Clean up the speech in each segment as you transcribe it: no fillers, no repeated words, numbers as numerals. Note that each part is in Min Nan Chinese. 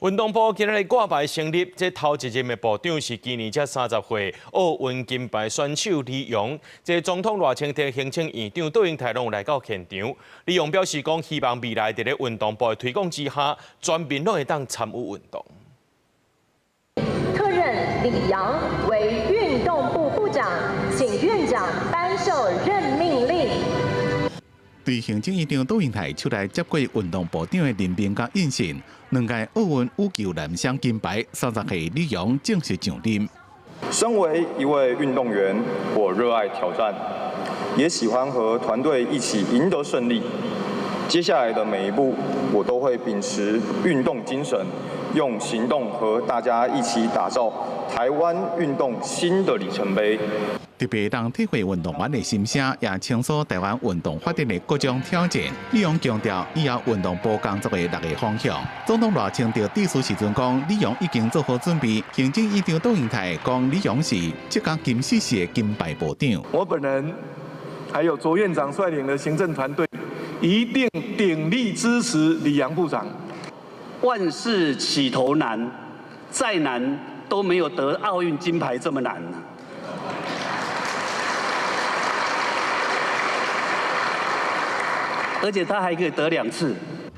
運動部今日掛牌成立，這頭一任的部長是今年才30歲奧運金牌選手李洋。這總統賴清德、行政院長卓榮泰攏來到現場。李洋表示講，希望未來佇咧運動部的推廣之下，全民攏會當參與運動。特任李洋為運動部部長，請院長頒授任命令。對行政院長卓榮泰出來接過運動部長的任命佮印信，兩屆奧運羽球男雙金牌30歲李洋正式上任。身為一位運動員，我熱愛挑戰，也喜歡和團隊一起贏得勝利。接下來的每一步，我都會秉持運動精神，用行動和大家一起打造台灣運動新的里程碑。特別當體會運動員的心聲，也傾訴台灣運動發展的各種挑戰。李洋強調，以後運動部工作的六个方向。總統賴清德致辭時陣講，李洋已經做好準備。行政院長卓榮泰講，李洋是這個金獅式的金牌部長。我本人還有卓院長率領的行政團隊，一定鼎力支持李洋部長。萬事起頭難，再難都沒有得奧運金牌這麼難。而且他還可以得兩次。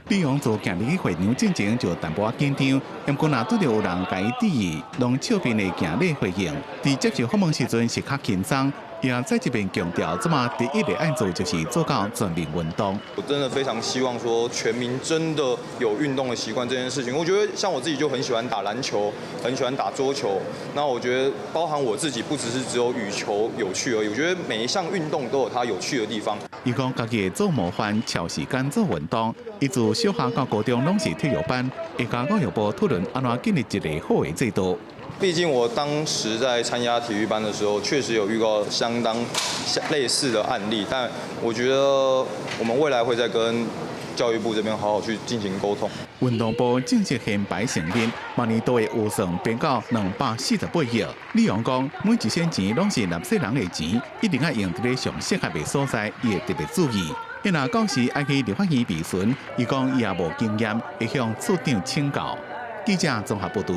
李洋做行入去會場進前就淡薄仔緊張，毋過若拄著有人共伊致意，攏笑面的行禮回應。佇接受訪問時陣是較輕鬆，也再一遍強調，這馬第一个愛做就是做到全民運動。我真的非常希望說全民真的有運動的習慣這件事情。我覺得像我自己就很喜歡打籃球，很喜歡打桌球。那我覺得包含我自己，不只是只有羽球有趣而已。我覺得每一項運動都有它有趣的地方。伊講家己會做模範，超時間做運動。伊自小學到高中攏是體育班，會佮教育部討論按怎建立一个好的制度。畢竟我當時在參加體育班的時候，確實有遇到相當類似的案例，但我覺得我們未來會再跟教育部這邊好好去進行溝通。運動部正式掀牌成立，明年度的預算編到248億。李洋講，每一仙錢攏是納稅人的錢，一定愛用佇咧上適合的所在，伊會特別注意。伊若到時愛去立法院備詢，伊講伊也無經驗，會向處長請教。記者綜合報導。